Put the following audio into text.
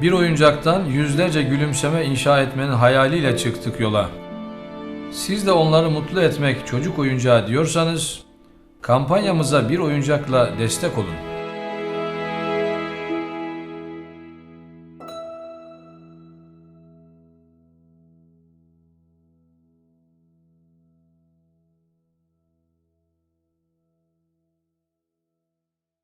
Bir oyuncaktan yüzlerce gülümseme inşa etmenin hayaliyle çıktık yola. Siz de onları mutlu etmek çocuk oyuncağı diyorsanız, kampanyamıza bir oyuncakla destek olun.